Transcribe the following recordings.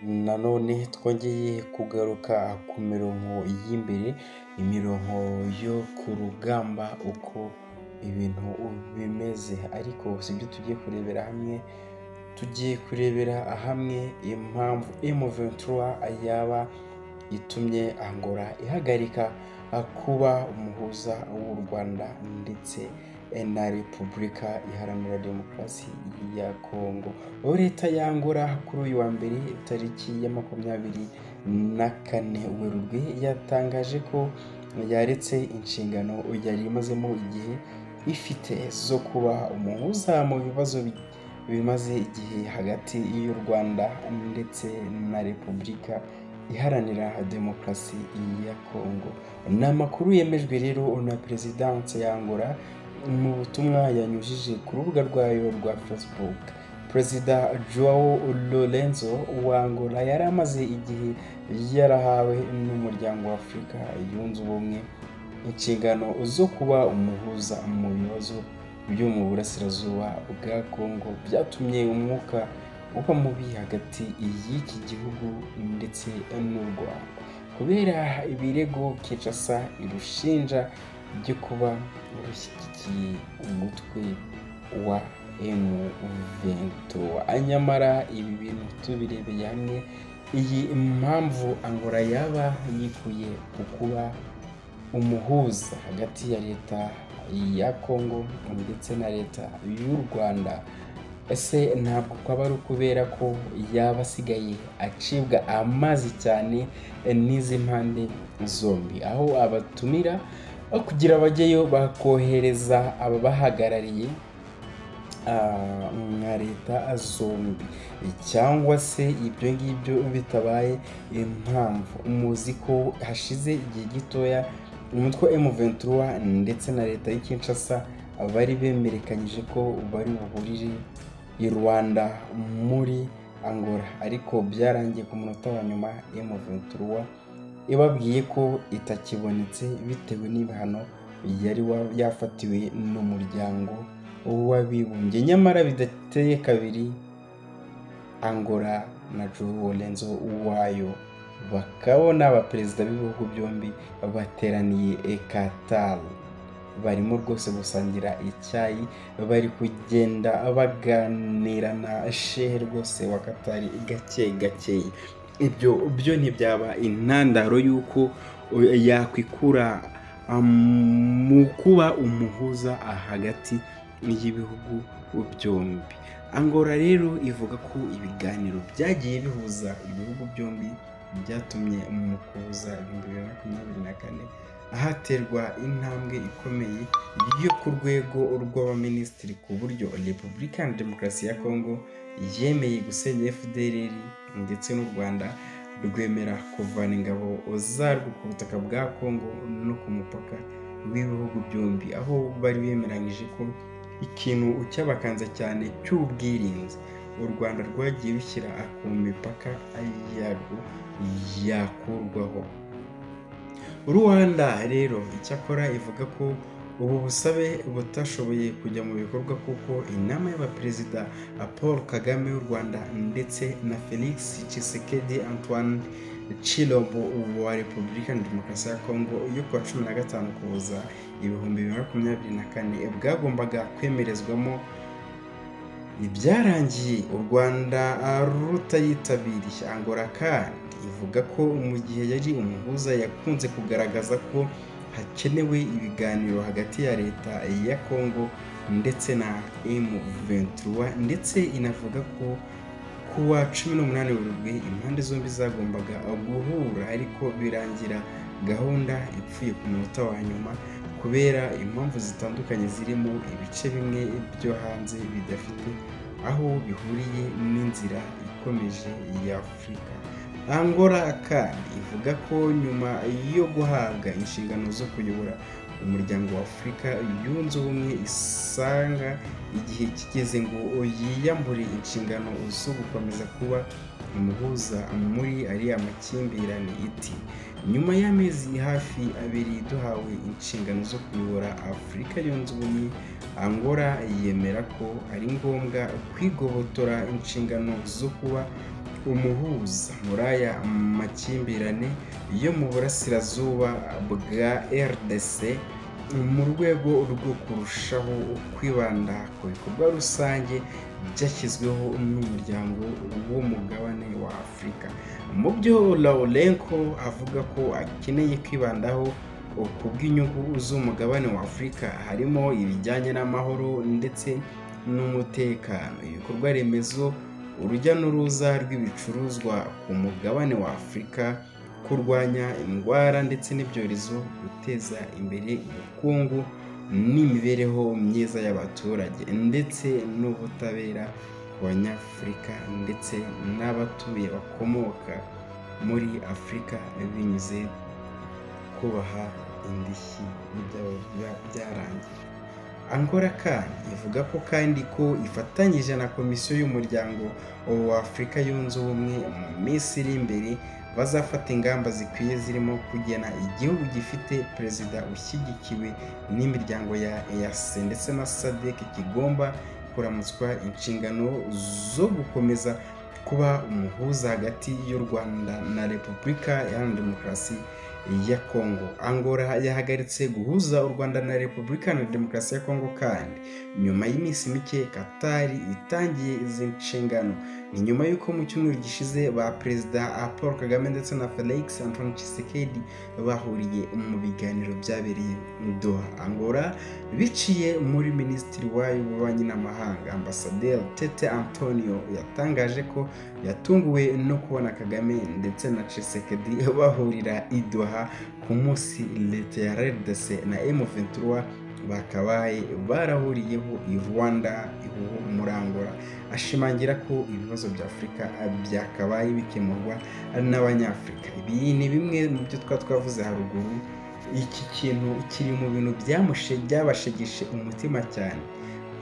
Nanone twongeye kugaruka ku mirongo y'imbere, imirongo yo ku rugamba uko ibintu bimeze, ariko si byo tugiye kurebera hamwe. Tugiye kurebera hamwe impamvu M23 yaba itumye Angola ihagarika kuba umuhuza w'u Rwanda ndetse na Repubulika Iharanira Demokarasi ya Kongo. Leta ya Angola kuri uyu wa mbere tariki ya 24 Werurwe yatangaje ko yaretse inshingano yari imazemo igihe ifite zo kuba umuhuza mu bibazo bimaze igihe hagati y'u Rwanda ndetse na Repubulika Iharanira Demokarasi ya Kongo. Ni amakuru yemejwe rero na Perezidansi ya Angola mu butumwa yanyujije ku rubuga rwayo rwa Facebook. Perezida Joao Lorenzo wa Angola yari amaze igihe yarahawe n'Umuryango wa Afurika Yunze Ubumwe inshingano zo kuba umuhuza mu bibazo byo mu burasirazuba bwa Kongo, byatumye umwuka uba mubi hagati y'iki gihugu ndetse n'u Rwanda kubera ibirego Kinshasa irushinja byo kuba rushyigikiye umutwe wa M23. Nyamara ibi bintu tubirebeye hamwe, iyi mpamvu Angola yaba yikuye ku kuba umuhuza hagati ya leta ya Kongo ndetse na leta y'u Rwanda, ese ntabwo kwaba ari ukubera ko yaba asigaye acibwa amazi cyane n'izi mpande zombi, aho abatumira kugira bajyeyo bakohereza ababahagarariye nka leta zombi, cyangwa se ibyo ngibyo bitabaye impamvu. Muzi ko hashize igihe gitoya umutwe M23 ndetse na leta y'i Kinshasa bari bemerekanyije ko bari buhurire i Rwanda muri Angola, ariko byarangiye ku munota wa nyuma M23 ibabwiye ko itakibonetse bitewe n'ibihano yari yafatiwe n'Umuryango w'Abibumbye. Nyamara bidateye kabiri Angola na Joao Lorenzo wayo bakabona abaperezida b'ibihugu byombi bateraniye Qatar, barimo rwose gusangira icyayi, bari kugenda baganira na shehe rwose wa Qatar gake gake. Ibyo byo ntibyaba intandaro y'uko yakwikura mu kuba umuhuza hagati y'ibihugu byombi. Angola rero ivuga ko ibiganiro byagiye bihuza ibihugu byombi byatumye mu Ukuboza 2024 haterwa intambwe ikomeye yo ku rwego rw'abaminisitiri, ku buryo Repubulika ya Demokarasi ya Kongo yemeye gusenya FDLR ndetse n'u Rwanda rwemera kuvana ingabo zarwo ku butaka bwa Kongo no ku mupaka w'ibihugu byombi, aho bari bemeranyije ko ikintu cyabakanze cyane cy'ubwirinzi u Rwanda rwagiye rushyira ku mipaka yarwo yakurwaho. Rwanda rero icyakora ivuga ko ubu busabe butashoboye kujya mu bikorwa kuko inama y'abaperezida Paul Kagame w'u Rwanda ndetse na Felix Tshisekedi Antoine Tshilombo wa Repubulika ya Demokarasi ya Kongo yo kuwa 15 Ukuboza 2024 bwagombaga kwemerezwamo ibyarangiye u Rwanda rutayitabiriye. Angola kandi ivuga ko mu gihe yari umuhuza yakunze kugaragaza ko hakenewe ibiganiro hagati ya leta ya Kongo ndetse na M23, ndetse inavuga ko kuwa 18 Werurwe impande zombi zagombaga guhura, ariko birangira gahunda ipfuye ku munota wa nyuma kubera impamvu zitandukanye zirimo ibice bimwe byo hanze bidafite aho bihuriye n'inzira ikomeje ya Afurika. Angola kandi ivuga ko nyuma yo guhabwa inshingano zo kuyobora Umuryango wa Afurika Yunze Ubumwe isanga igihe kigeze ngo yiyambure inshingano zo gukomeza kuba umuhuza muri ariya makimbirane. Iti nyuma y'amezi hafi abiri duhawe inshingano zo kuyobora Afurika Yunze Ubumwe, Angola yemera ko ari ngombwa kwigobotora inshingano zo kuba umuhuza muri aya makimbirane yo mu burasirazuba bwa RDC mu rwego rwo kurushaho kwibanda ku bikorwa rusange byashyizweho n'umuryango w'umugabane wa Afurika. Mu byo Lourenco avuga ko akeneye kwibandaho ku bw'inyungu z'umugabane wa Afurika harimo ibijyanye n'amahoro ndetse n'umutekano, ibikorwa remezo, urujya n'uruza rw'ibicuruzwa ku mugabane wa Afurika, kurwanya indwara ndetse n'ibyorezo, guteza imbere ubukungu n'imibereho myiza y'abaturage ndetse n'ubutabera ku banyafurika ndetse n'abatuye bakomoka muri Afurika binyuze kubaha indishyi n'ibyabo byarangiye. Angola kandi ivuga ko kandi ko ifatanyije na Komisiyo y'Umuryango wa Afurika Yunze Ubumwe mu minsi iri imbere bazafata ingamba zikwiye zirimo kugena igihugu gifite perezida ushyigikiwe n'imiryango ya EAC ndetse na SADC kigomba kuramutswa inshingano zo gukomeza kuba umuhuza hagati y'u Rwanda na Repubulika Iharanira Demokarasi ya Kongo. Angola yahagaritse guhuza u Rwanda na Repubulika Iharanira Demokarasi ya Kongo kandi nyuma y'iminsi mike Katari itangiye izi nshingano. Ni nyuma y'uko mu cyumweru gishize ba Perezida Paul Kagame ndetse na Felix Antoine Tshisekedi bahuriye mu biganiro byabereye Doha. Angola biciye muri Minisitiri wayo w'Ububanyi n'Amahanga Ambasaderi Tete Antonio yatangaje ko yatunguwe no kubona Kagame ndetse na Tshisekedi bahurira i Doha ku munsi leta ya RDC na M23 bakabaye barahuriyeho i Rwanda muri Angola, ashimangira ko ibibazo bya Afurika byakabaye bikemurwa n'Abanyafurika. Ibi ni bimwe mu byo twavuze haruguru. Iki kintu kiri mu bintu byabashegeshe umutima cyane,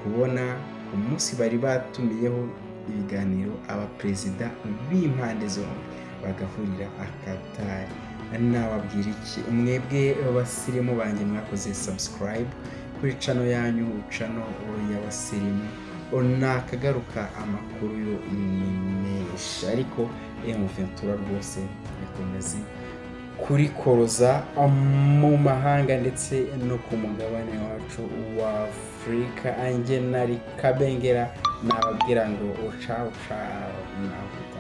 kubona ku munsi bari batumiyeho ibiganiro abaperezida b'impande zombi bagahurira Katari. Nababwira iki mwebwe basirimu banjye mwakoze subscribe kuri channel yanyu, channel y'abasirimu, nakagaruka amakuru yo ni menshi, ariko M23 rwose ikomeze kurikoroza mu mahanga ndetse no ku mugabane wacu wa Afurika. Ange nari Kabengera, nababwira ngo uca uca naho.